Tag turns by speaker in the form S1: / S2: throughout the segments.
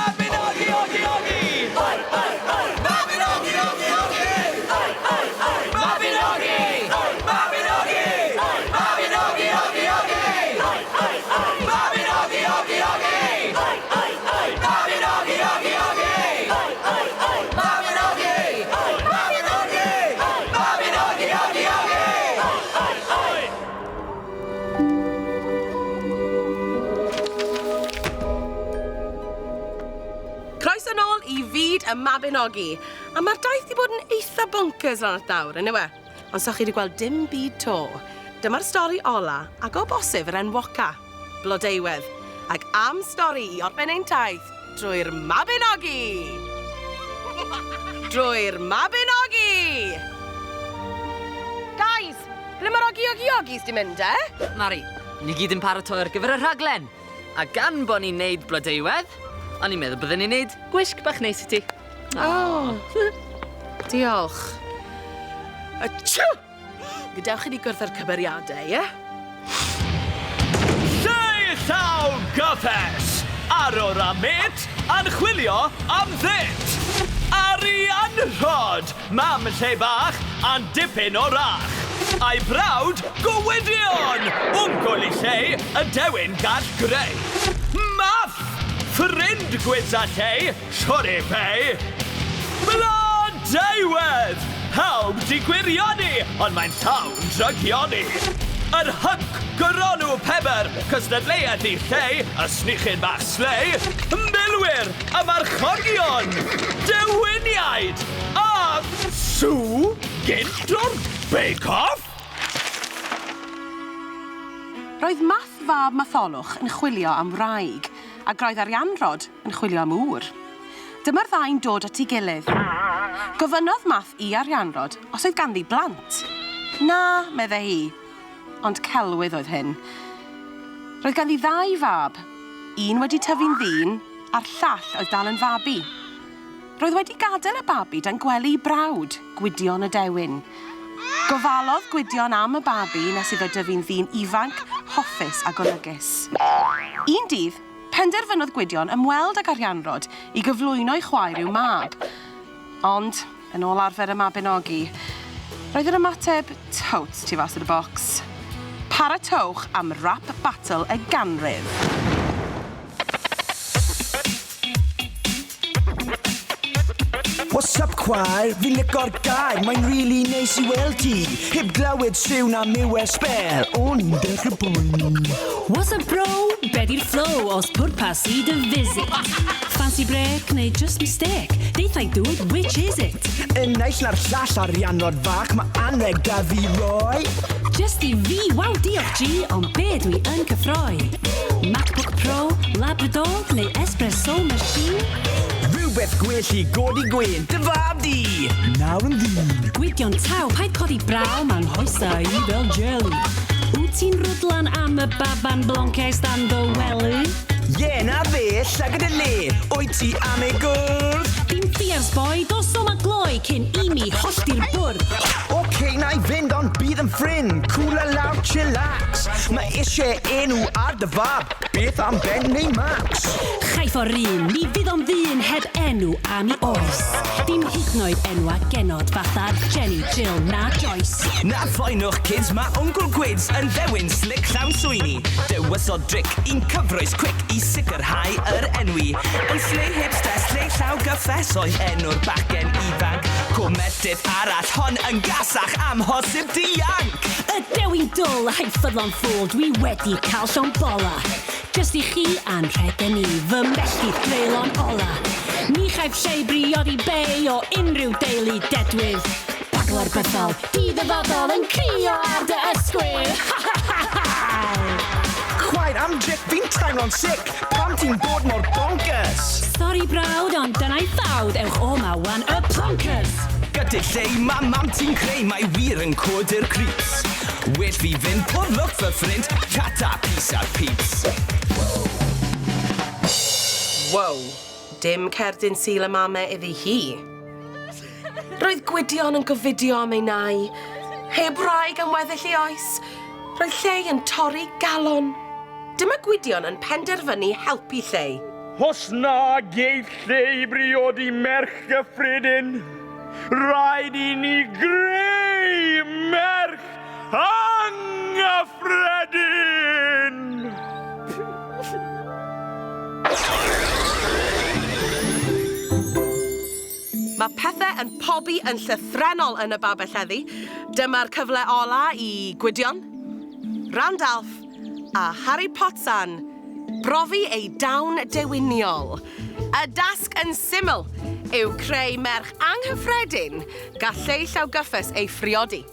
S1: Mabinogi, ogi, ogi! Oi, oi, oi! Mabinogi, ogi, ogi! Oi, oi, oi! Mabinogi! Oi! Mabinogi! Oi! Mabinogi, ogi, ogi! Oi, oi, oi! Mabinogi, ogi, ogi! Oi, oi, oi! Mabinogi, ogi, ogi! Oi, oi, oi! Mabinogi! Oi! Mabinogi! Oi! Mabinogi, ogi, ogi! Oi, oi, oi!
S2: Croeso nôl i fyd y Mabinogi. A mae'r daith 'di bod yn eitha bonkers lan at nawr, yn yw e? Ond so chi 'di gweld dim byd 'to. Dyma'r stori ola, ac o bosib yr enwoca, Blodeuwedd. Ac am stori i orffen ein taith drwy'r Mabinogi! Drwy'r Mabinogi! Guys, ble mae'r ogi ogi ogis 'di mynd, e?
S3: Mari, ni gyd yn paratoi ar gyfer y rhaglen. A gan bo ni'n neud Blodeuwedd, o'n i'n meddwl bydden ni'n neud gwisg bach neis i ti.
S2: O! Diolch. Achoo! Gadewch i ni gwrdd â'r cymeriadau, ie?
S1: Lleu llaw gyffes! Arwr a mêt yn chwilio am ddêt! Arianrhod! Mam lle bach a'n dipyn o rach! A'i brawd Gwydion! Wncwl i Lleu, y dewin gall greu! Math! Ffrind Gwys a Lleu, siwr i fei! Blodeuwedd! Pawb 'di gwirioni, ond mae'n llawn drygioni! Yr hync, Goronw Pebr, cystadleuaeth i Lleu, y snichyn bach slei, milwyr, y marchogion, dewiniaid, a Sue gynt o'r Bake Off!
S2: Roedd Math fab Matholwch yn chwilio am wraig, ac roedd Arianrhod yn chwilio am ŵr. Dyma'r ddau'n dod at ei gilydd. Gofynnodd Math i Arianrhod os oedd ganddi blant. Na, meddai hi. Ond celwydd oedd hyn. Roedd ganddi ddau fab, un wedi tyfu'n ddyn a'r llall oedd dal yn fabi. Roedd wedi gadael y babi dan gwely brawd, Gwydion y Dewin. Gofalodd Gwydion am y babi nes iddo dyfu'n ddyn ifanc, hoffus a golygus. Un dydd, penderfynodd Gwydion ymweld ag Arianrhod i gyflwyno'i chwaer i'w mab. Ond, yn ôl arfer y Mabinogi, roedd yr ymateb totes tu fas i'r bocs. Paratowch am rap battle y ganrif!
S4: What's up chwaer? Fi'n lico'r gair, mae'n rili neis i weld ti. Heb glywed siwn am yw ers sbel, o'n i'n dechrau poeni.
S5: What's up bro? Be di'r flow os pwrpas i dy visit? Fancy break neu just mistake? Deutha i dude, which is it?
S4: Y naill na'r llall Arianrhod fach, ma' anrheg 'da fi roi.
S5: Just i fi, waw diolch G, ond be dwi yn cyffroi? MacBook Pro, Labrador neu espresso machine?
S4: Rhywbeth gwell i godi gwên dy fab di! Nawr yn ddyn.
S5: Gwydion taw, paid codi braw, ma'n nghoesa i fel jeli. Wt ti'n rwdlan am y baban blonces dan dy wely?
S4: Ie, na fe, llygad y le, wyt ti am ei gwrdd?
S5: Dim ffiars boi, dos o 'ma gloi cyn i mi hollti'r bwrdd.
S4: Ok, na i fynd ond bydd yn ffrind, cwla lawr, chillax. Mae isie enw ar dy fab, beth am Ben neu Max?
S5: Chaiff o'r un, mi fydd o'n ddyn heb enw am 'i oes. Dim hyd 'noed enwa genod fatha Jenny, Jill na Joyce.
S6: Na phoenwch kids, ma Wncwl Gwids yn ddewin slick llawn swyni. Dewisodd dric un cyfrwys quick i sicrhau yr enwi. Yn slei heb stress, lleu llaw gyffes oedd enw'r bachgen ifanc. Cwm melltith arall, hon yn gasach, amhosib dianc!
S5: Y dewin dwl, hy ffyddlon ffŵl, dwi wedi cael llond bola. Jyst i chi anrhegen i, fy melltith greulon ola. Ni chaiff lle i briodi bei o unrhyw deulu dedwydd. Bagla'r bythol, di ddyfodol yn crio ar dy ysgwydd! Ha ha ha ha!
S4: Chwaer, am drip, fi'n teimlo'n sick! Pam ti'n bod mor bonkers?
S5: Sori brawd, ond dyna'i ffawd, ewch o 'ma wan, y plonkers!
S6: Gyda lle ma' mam ti'n creu, mae wir yn codi'r creeps. Well fi fynd, pob lwc fy ffrind, tata, peace out peeps.
S2: Wow, dim cerdyn Sul y Mame iddi hi. Roedd Gwydion yn gofidio am ei nai. Heb wraig am weddill ei oes, roedd Lleu yn torri galon. Dyma Gwydion yn penderfynu helpu Lleu.
S7: Os na geith lle i briodi merch gyffredin, rhaid i ni greu merch anghyffredin!
S2: Mae pethau yn pobi yn llythrennol yn y babell heddi. Dyma'r cyfle ola i Gwydion, Randalf a Harry Potsan brofi eu dawn dewiniol. Y dasg yn syml yw creu merch anghyffredin gall Lleu Llaw Gyffes ei phriodi.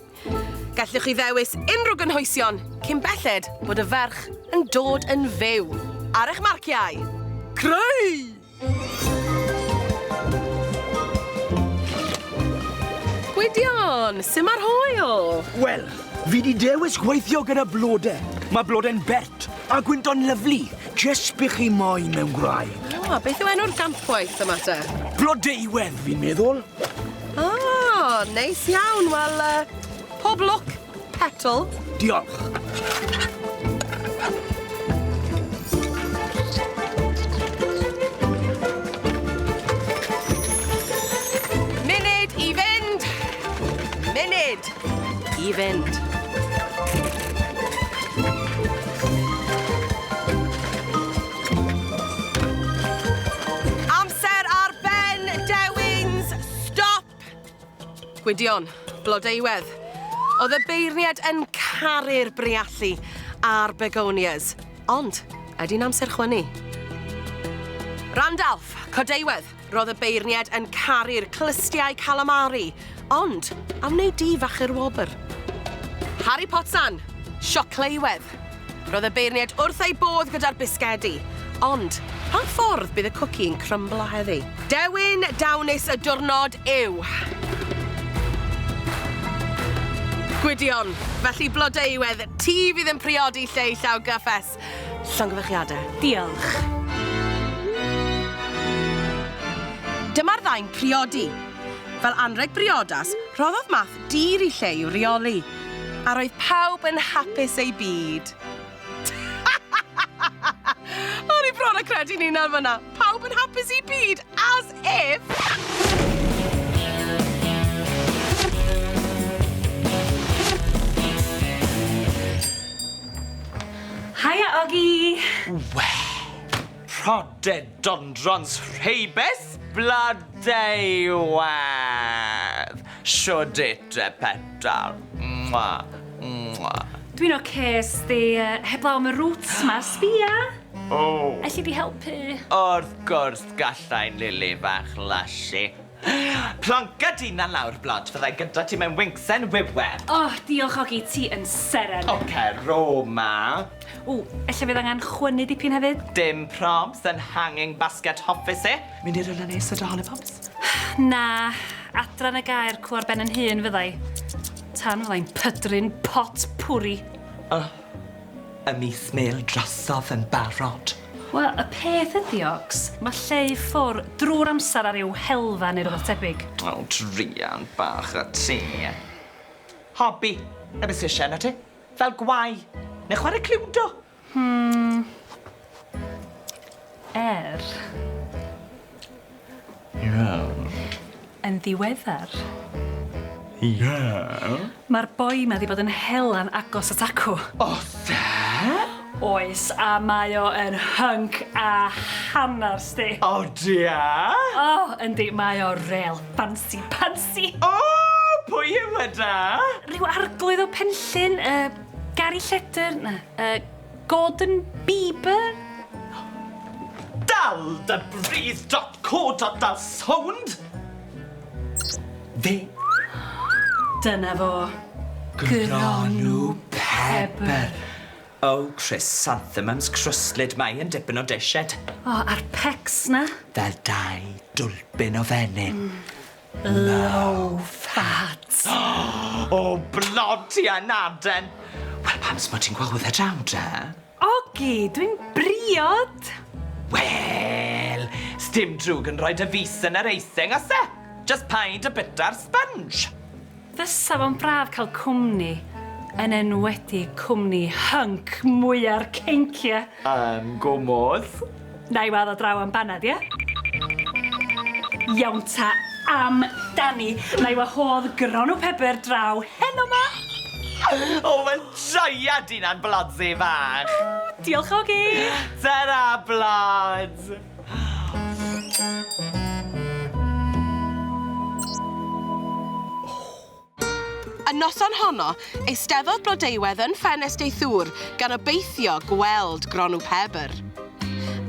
S2: Gallwch chi ddewis unrhyw gynhwysion cyn belled bod y ferch yn dod yn fyw. Ar eich marciau! Creu! Gwydion, su' ma'r hwyl?
S4: Wel, fi 'di dewis gweithio gyda blode. Ma' blode'n bert a gwynto'n lyfli, jyst be' chi moyn mewn gwraig.
S2: O, beth yw enw'r gampwaith yma te?
S4: Blodeuwedd, fi'n meddwl.
S2: O, neis iawn. Wel, pob lwc, Petal.
S4: Diolch.
S2: Munud i fynd. Munud i fynd. Amser ar ben, Dewins. Stop! Gwydion, Blodeuwedd. Oedd y beirniaid yn caru'r briallu a'r begonias, ond ydy'n amser chwynnu? Randalf, Codeuwedd. Roedd y beirniaid yn caru'r clustiau calamari, ond a wnei di fachu'r wobr? Harry Potsan, Siocleuwedd. Roedd y beirniaid wrth eu bodd gyda'r bisgedi, ond pa ffordd bydd y cwci yn crymblo heddi? Dewin dawnus y diwrnod yw... Gwydion, felly Blodeuwedd, ti fydd yn priodi Lleu Llaw Gyffes. Llongyfarchiadau.
S5: Diolch.
S2: Dyma'r ddau'n priodi. Fel anrheg briodas, rhoddodd Math dir i Lleu i'w reoli. A roedd pawb yn hapus eu byd. O'n i bron â credu'n hunan fan'na. Pawb yn hapus eu byd, as if!
S5: Haia, Ogi!
S6: Wel, rhododendrons rheibus, blodeuwedd! Shwd ete, petal? Mwah, mwah.
S5: Dwi'n oce, sdi, heblaw am y roots 'ma, sbia!
S6: O!
S5: Elli di helpu?
S6: Wrth gwrs gallai, Lili fach lashy. Plonca d'hunan lawr, Blod, fyddai gyda ti mewn wincsen wiwer.
S5: O, diolch Ogi, ti yn seren.
S6: Oce, Roma.
S5: Ww, ella fydd angen chwynnu dipyn hefyd?
S6: Dim probs yn hanging basket hoffus i. Mynd i rywle neis gyda hollypops?
S5: Na, adran y gaer cw ar ben yn hun fyddai. Tan fyddai'n pydru'n pot pwri.
S6: O, y mis mêl drosodd yn barod.
S5: Wel, y peth ydi, Ogs, mae lle i ffwr drwy'r amser ar ryw helfa neu rywbeth tebyg.
S6: O, druan bach y ti. Hobi, 'na beth sy isie arno ti. Fel gwau, neu chwarae Cluedo.
S5: Hmm. Er.
S6: Ie.
S5: Yn ddiweddar.
S6: Ie?
S5: Mae'r boi 'ma 'di bod yn hela'n agos at acw.
S6: O's e?
S5: Oes, a mae o yn hunk a hannar, sti.
S6: O dia?
S5: O, yndi, mae o rêl ffansi pansi.
S6: O, pwy yw e da?
S5: Rhyw arglwydd o Penllyn, yy, Gary Lledr, na, yy, Gordon Bieber?
S6: Dal dy bridd dot co dot dal sownd! Fe.
S5: Dyna fo.
S6: Gronw Pebr. O, chrysanthemums crystlyd, mae yn dipyn o dished.
S5: O, a'r pecs 'na.
S6: Fel dau dwlbyn o fenyn.
S5: Low fat.
S6: O, blodi anaden! Wel, pam smo ti'n gwahodd e draw de?
S5: Ogi, dwi'n briod!
S6: Wel, sdim drwg yn rhoi dy fys yn yr eising, oes e? Just paid a bita'r sponge.
S5: Fysa fo'n braf cael cwmni, yn enwedig cwmni hunk mwya'r ceincia.
S6: Yn gwmws.
S5: Na i wadd o draw am banad, ie? Iawn ta, am dani. Na i wahodd Gronw Pebr draw heno 'ma.
S1: O, wel joia d'hunan, Blodzi fach.
S5: Diolch, Ogi.
S1: Tara, Blods.
S2: Y noson honno, eisteddodd Blodeuwedd yn ffenest ei thŵr gan obeithio gweld Gronw Pebr.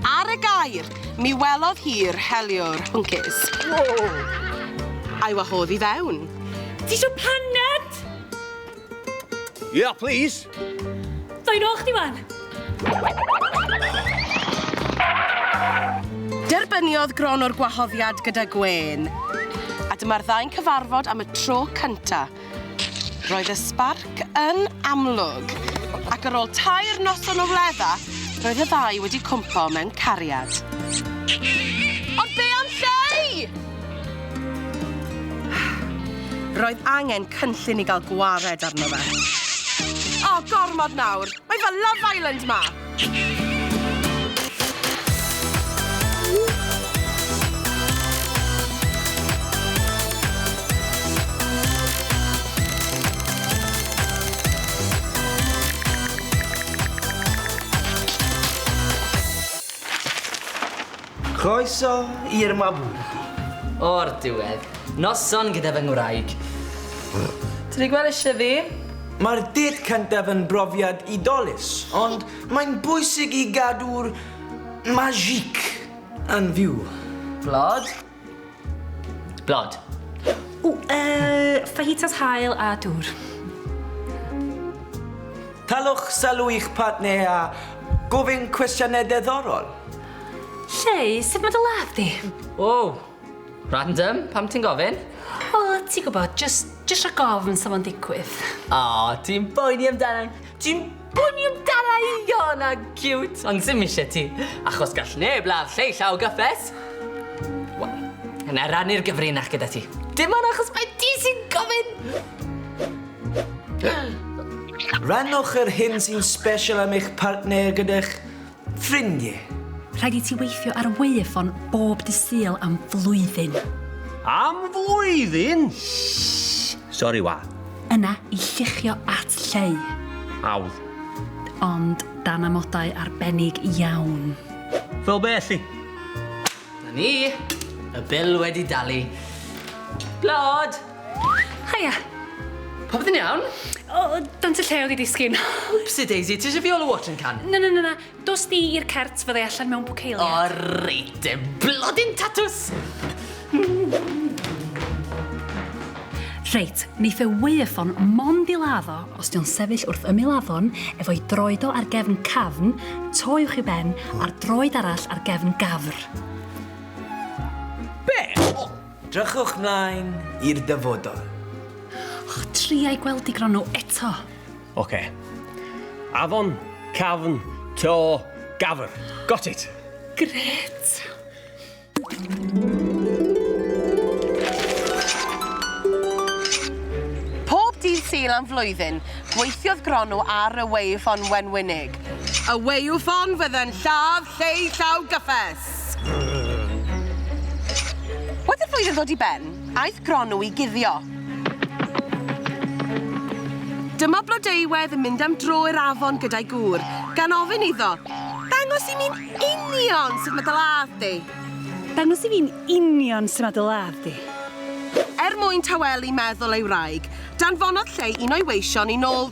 S2: Ar y gair, mi welodd hi'r heliwr hwncus. A'i wahodd i fewn.
S5: Ti isio paned?
S8: Yeah, please.
S5: Doi nôl chdi wan.
S2: Derbyniodd Gronw'r gwahoddiad gyda gwên, a dyma'r ddau'n cyfarfod am y tro cynta. Roedd y sbarc yn amlwg, ac ar ôl tair noson o wledda, roedd y ddau wedi cwmpo mewn cariad. Ond be am Lleu? Roedd angen cynllun i gael gwared arno fe. O, gormod nawr! Mae fel Love Island 'ma!
S6: Croeso i'r Mabwrdd.
S3: O'r diwedd. Noson gyda fy ngwraig. Ti 'di gweld eisiau fi?
S6: Mae'r dêt cyntaf yn brofiad hudolus, ond mae'n bwysig i gadw'r magic yn fyw.
S3: Blod? Blod.
S5: O, uh, fajitas haul a dŵr.
S6: Talwch sylw i'ch partner a gofyn cwestiynau diddorol.
S5: Lleu, sut mae dy ladd di?
S3: O, random, pam ti'n gofyn?
S5: O, ti'n gwybod, just, just rhag ofn sa fo'n digwydd.
S3: O, ti'n boeni amdana i. Ti'n boeni amdana i, o, na cute. Ond sim eisiau ti, achos gall neb ladd Lleu Llaw Gyffes. Wel, yna rannu'r gyfrinach gyda ti. Dim ond achos mae ti sy'n gofyn!
S6: Rhannwch yr hyn sy'n special am eich partner gyda'ch ffrindiau.
S5: Rhaid i ti weithio ar wavephone bob dydd Sul am flwyddyn.
S8: Am flwyddyn? Shh! Sori, wa.
S5: Yna i lluchio at Lleu.
S8: Hawdd.
S5: Ond dan amodau arbennig iawn.
S8: Fel be, 'lly?
S3: Na ni! Y bil wedi dalu. Blod!
S5: Haia!
S3: Popeth yn iawn?
S5: O, dant y llew 'di disgyn.
S3: Oopsie daisy, ti eisiau fi ôl y watering can?
S5: Na, na, na, na. Dos di i'r cert fyddai allan mewn bwceiliad.
S3: O, reit de, blodyn tatws!
S5: Reit, neith y waywffon mond i ladd o os 'di o'n sefyll wrth ymyl afon efo'i droed o ar gefn cafn, to uwch ei ben, a'r droed arall ar gefn gafr.
S6: Be? Drychwch mlaen i'r dyfodol.
S5: Och, tria i gweld di Gronw eto.
S8: Oce. Afon, cafn, to, gafr. Got it.
S5: Grêt.
S2: Pob dydd Sul am flwyddyn, gweithiodd Gronw ar y waywffon wenwynig. Y waywffon fydde'n lladd Lleu Llaw Gyffes! Wedi'r flwyddyn ddod i ben, aeth Gronw i guddio. Dyma Blodeuwedd yn mynd am dro i'r afon gyda'i gŵr, gan ofyn iddo, Dangos i mi'n union sut mae dy ladd di.
S5: Dangos i fi'n union sut mae dy ladd di.
S2: Er mwyn tawelu meddwl ei wraig, danfonodd Lleu un o'i weision i nôl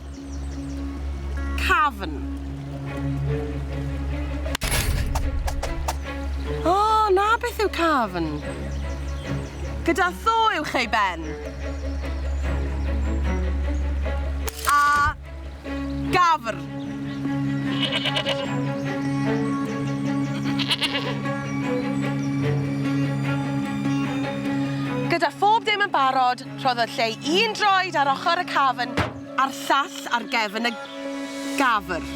S2: cafn. O, na beth yw cafn. Gyda tho uwch ei ben. A gafr. Gyda phob dim yn barod, rhoddodd Lleu un droed ar ochr y cafn a'r llall ar gefn y gafr.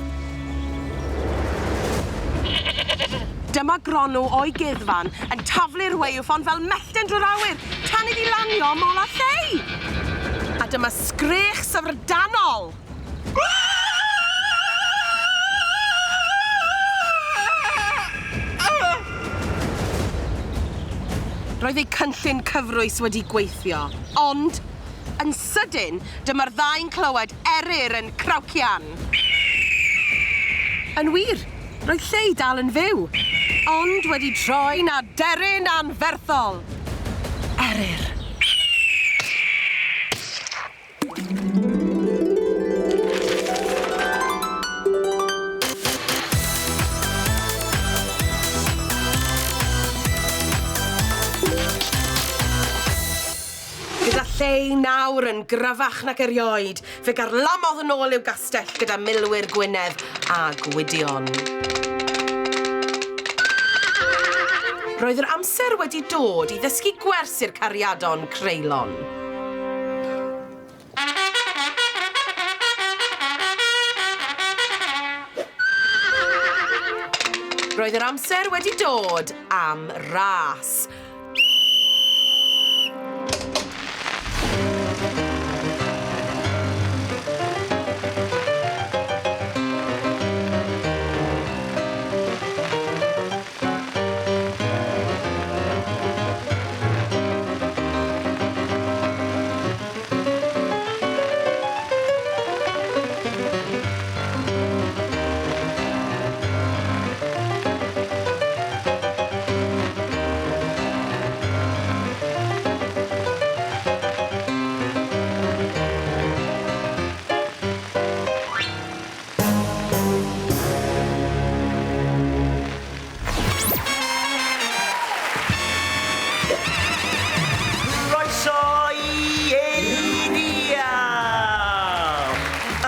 S2: Dyma Gronw o'i guddfan yn taflu'r waywffon fel mellten drwy'r awyr, tan iddi lanio ym mola Lleu! A dyma sgrech syfrdanol! Roedd eu cynllun cyfrwys wedi gweithio, ond yn sydyn dyma'r ddau'n clywed eryr yn crawcian. Yn wir, roedd Lleu dal yn fyw, ond wedi troi'n aderyn anferthol. Eryr. Gyda Lleu nawr yn gryfach nag erioed, fe garlamodd yn ôl i'w gastell gyda milwyr Gwynedd a Gwydion. Roedd yr amser wedi dod i ddysgu gwers i'r cariadon creulon. Roedd yr amser wedi dod am ras.
S6: Croeso i Eidial!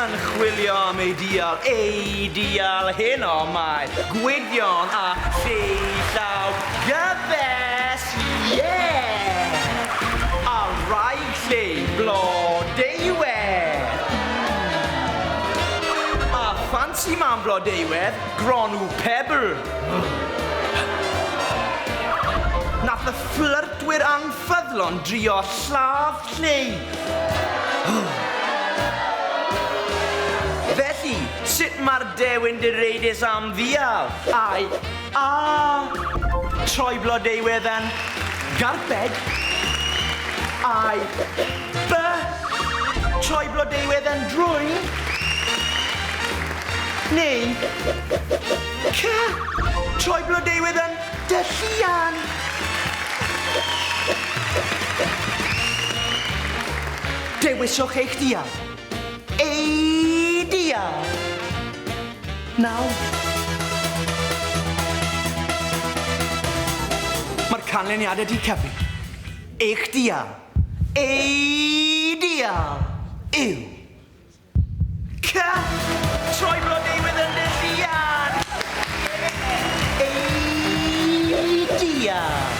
S6: Yn chwilio am Eidial, Eidial heno mae Gwydion a Lleu Gyfes, yeah! A wraig Lleu Blodeuwedd! A ffansi mam Blodeuwedd, Gronw Pebble! Nath y fflyrtwyr anffyddlon drio lladd Lleu. Felly, sut mae'r dewin direidus am ddial? Ai, a, troi Blodeuwedd yn garped? Ai, b, troi Blodeuwedd yn drwyn? Neu, c, troi Blodeuwedd yn dylluan? Dewiswch eich dial. Ei dial. Nawr. Mae'r canlyniadau 'di cyfri. Eich dial. Ei dial yw... C! Troi Blodeuwedd yn dylluan! Ei dial.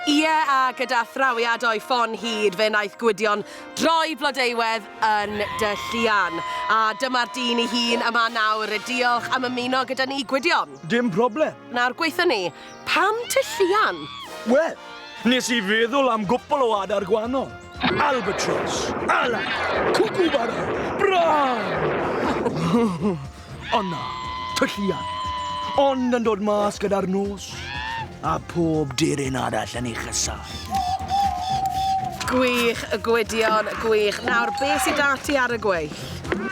S2: Ie, a gyda thrawiad o'i ffon hud, fe wnaeth Gwydion droi Blodeuwedd yn dylluan. A dyma'r dyn ei hun yma nawr. Diolch am ymuno gyda ni, Gwydion.
S9: Dim problem.
S2: Nawr, gweutho ni, pam tylluan?
S9: Wel, nes i feddwl am gwpl o adar gwahanol. Albatross, alarch, kookaburra, brân! Ond na, tylluan. Ond yn dod mas gyda'r nos, a pob deryn arall yn ei chysau.
S2: Gwych, y Gwydion, gwych. Nawr, be sydd 'da ti ar y gweill?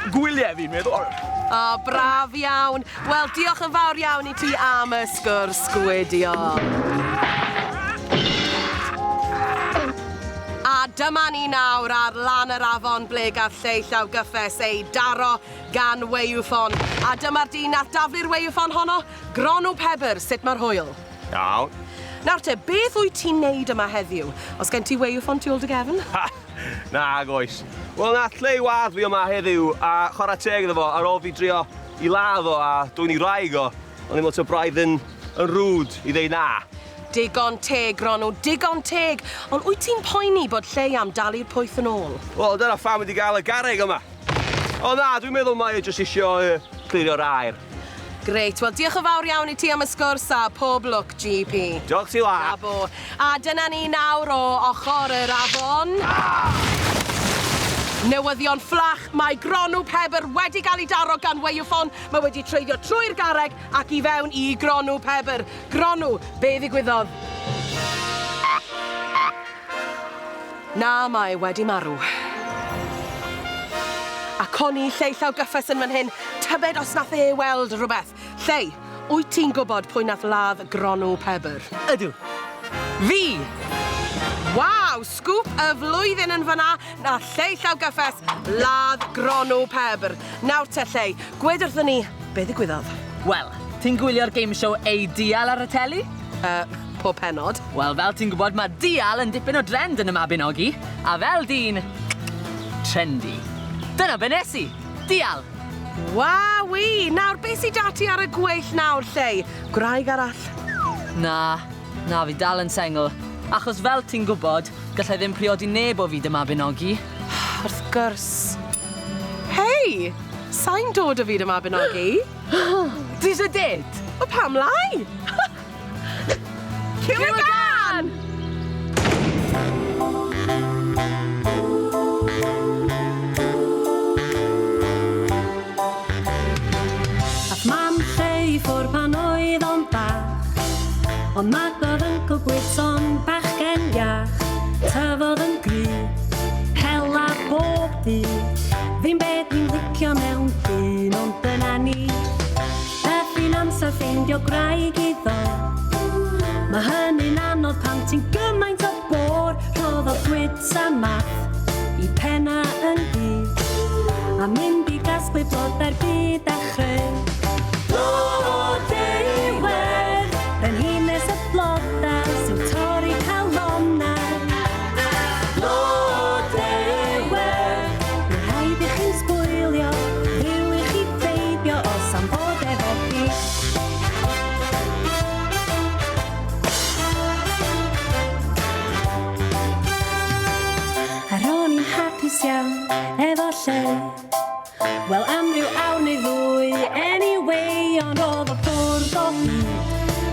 S9: Gwyliau, fi'n meddwl.
S2: O, braf iawn. Wel, diolch yn fawr iawn i ti am y sgwrs, Gwydion. A dyma ni nawr ar lan yr afon ble gath Lleu Llaw Gyffes ei daro gan waywffon. A dyma'r dyn nath daflu'r waywffon honno, Gronw Pebr, sut mae'r hwyl?
S8: Iawn.
S2: Nawr te, beth wyt ti'n neud yma heddiw? Os gen ti waywffon tu ôl dy gefn?
S8: Ha! Nag oes. Wel, nath Lleu wadd fi yma heddiw, a chwarae teg iddo fo, ar ôl fi drio i ladd o a dwyn i wraig o, o'n i'n meddwl ta braidd yn, yn rude i ddeud na.
S2: Digon teg, Gronw, digon teg. Ond wyt ti'n poeni bod Lleu am dalu'r pwyth yn ôl?
S8: Wel, dyna pham wedi gael y garreg yma. O na, dwi'n meddwl mai o jyst isio uh, clirio'r aer.
S2: Grêt, wel diolch yn fawr iawn i ti am y sgwrs a pob lwc GP.
S8: Diolch ti la.
S2: Na bo. A dyna ni nawr o ochr yr afon. Newyddion fflach, mae Gronw Pebr wedi cael ei daro gan waywffon, mae wedi treiddio trwy'r garreg ac i fewn i Gronw Pebr. Gronw, be ddigwyddodd? Na, mae wedi marw. A Coni, Llei Llaw Gyffes yn fan hyn, tybed os nath e weld rhywbeth. Llei, wyt ti'n gwybod pwy nath ladd Gronw Pebr?
S3: Ydw. Fi!
S2: Waw, sgŵp y flwyddyn yn fan'na, nath Llei Llaw Gyffes ladd Gronw Pebr. Nawr te Llei, gwed wrthon ni, be ddigwyddodd?
S3: Wel, ti'n gwylio'r game show Ei Dial ar y teli?
S2: Pob pennod.
S3: Wel, fel ti'n gwybod, mae dial yn dipyn o drend yn y Mabinogi, a fel dyn trendy. Dyna be nes i! Dial!
S2: Wawi! Nawr, be sy 'da ti ar y gweill nawr, Llei? Gwraig arall?
S3: Na, na, fi dal yn sengl. Achos fel ti'n gwybod, gallai ddim priodi neb o fyd y Mabinogi.
S2: Wrth gwrs. Hei! Sai'n dod o fyd y Mabinogi.
S3: Ti eisiau date?
S2: O, pam lai? Cyw y gân!
S5: Ath mam lle i ffwr pan oedd o'n bach, Ond magodd yncl Gwydson bachgen iach, Tyfodd yn gry, hela bob dydd, Ddim be dwi'n licio mewn dyn, ond dyna ni. Beth fi'n amser ffeindio gwraig iddo. Mae hynny'n anodd pan ti'n gymaint o bôr. Rhoddodd Gwyd's a Math i penna ynghyd a mynd i gasglu blodau'r byd a chreu Blodeuwedd, brenhines y blodau sy'n torri calonnau. Blodeuwedd, Mae rhaid i chi'n sbwylio, fyw i chi feibio os am fod efo fi. A ro'n i'n hapus iawn efo lle. Wel am ryw awr neu ddwy, anyway, ond roedd o ffwrdd o hyd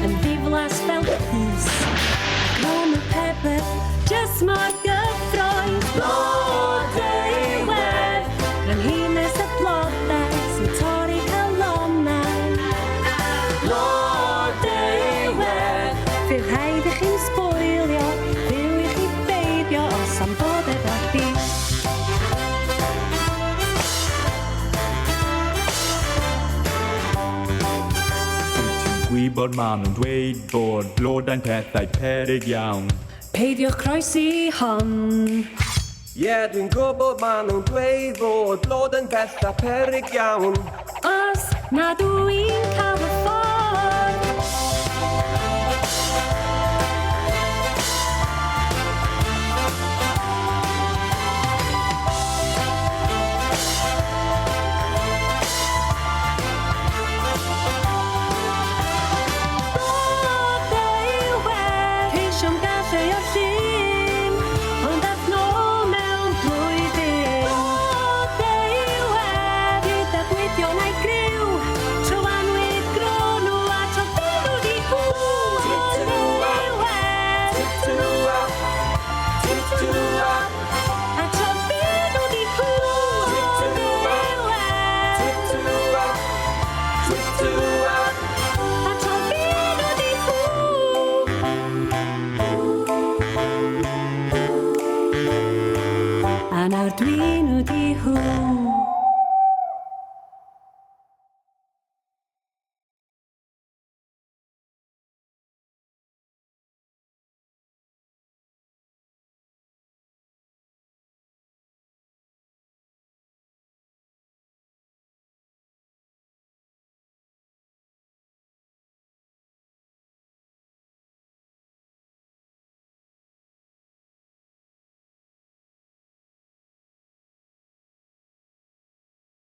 S5: yn ddiflas fel pys. Ac ro'n nhw pebr, jyst mor gyffrous. Blodeuwedd, brenhines y blodau sy'n torri calonnau. Blodeuwedd, fydd rhaid i chi'n sbwylio, fyw i chi beidio os am fod efo fi.
S10: Wyt ti'n gwybod maen nhw'n dweud bod blodau'n pethau peryg iawn.
S5: Peidiwch croesi hon.
S8: Ie, dwi'n gwybod maen nhw'n dweud bod blodau'n bethau peryg iawn.
S5: Os nad wy'n cael fy ffordd.